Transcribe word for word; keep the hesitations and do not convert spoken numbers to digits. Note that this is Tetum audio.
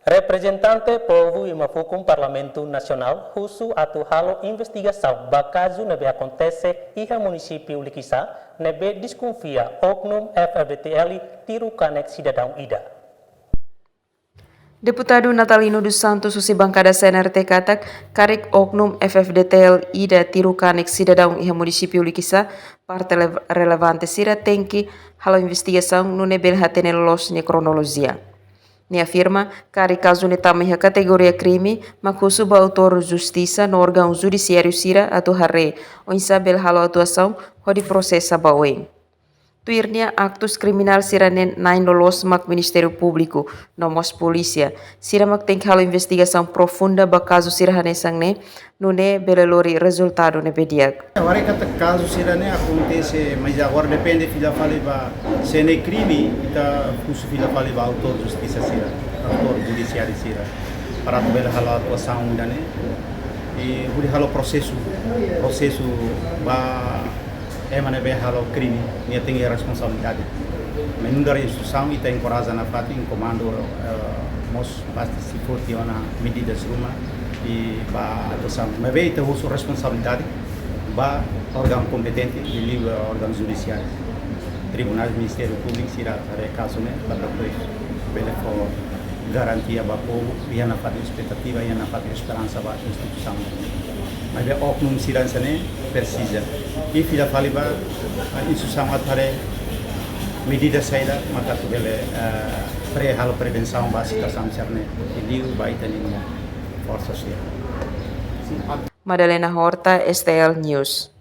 Reprezentante povu iha fukun Parlamentu Nasionál husu atu halo investigasaun ba kazu ne'ebé akontese iha munisípiu Likisá, ne'ebé deskonfia oknum F F D T L tiru kanek sidadaun ida. Deputadu Natalino dos Santos husi bankada C N R T katak, karik oknum F F D T L ida tiru kanek sidadaun iha munisípiu Likisá, parte le-, relevante sira tenke halo investigasaun nune'e bele hatene loloos nia kronolojia. Nia afirma, karik kazu ne'e tama iha kategoria krime, mak husu ba autór justisa no órgaun judisiáriu sira atu haree oinsá bele halo atuasaun hodi prosesa ba oin. Tuir nia, aktus kriminál sira-ne'e na'in loloos mak Ministériu Públiku no mós polísia. Sira mak tenke halo investigasaun profunda ba kazu sira hanesan ne'e, nune'e bele lori rezultadu ne'ebé di'ak. Agora katak kazu sira-ne'e akontese, mas agora depende fila fali ba se ne'e krime, ita husu fila fali ba autór justisa sira, autór judisiáriu sira, para atu bele halo atuasaun ida-ne'e, i hodi halo prosesu, prosesu ba ema ne'ebé halo krime, nia tenke responsabilidade. Mas nu'udar instituisaun ita enkoraja nafatin, komandu, eh, mós basta sei forte ona medidas ruma i ba atuasaun. Maibé ita husu responsabilidade ba órgaun kompetente, liuliu órgaun judisiáriu, tribunál, Ministériu Públiku sira haree kazu ne'e, para depois bele fó garantia ba povu, iha nafatin espetativa, iha nafatin esperansa ba instituisaun. Maibé oknum sira hanesan ne'e presiza. I fila fali ba, ah, instituisaun atu haree medida saida maka atu bele, eh, pre-, halo prevensaun ba situasaun sira-ne'e. Liuliu ba ita-nia forsa sira. Madalena Horta, S T L News.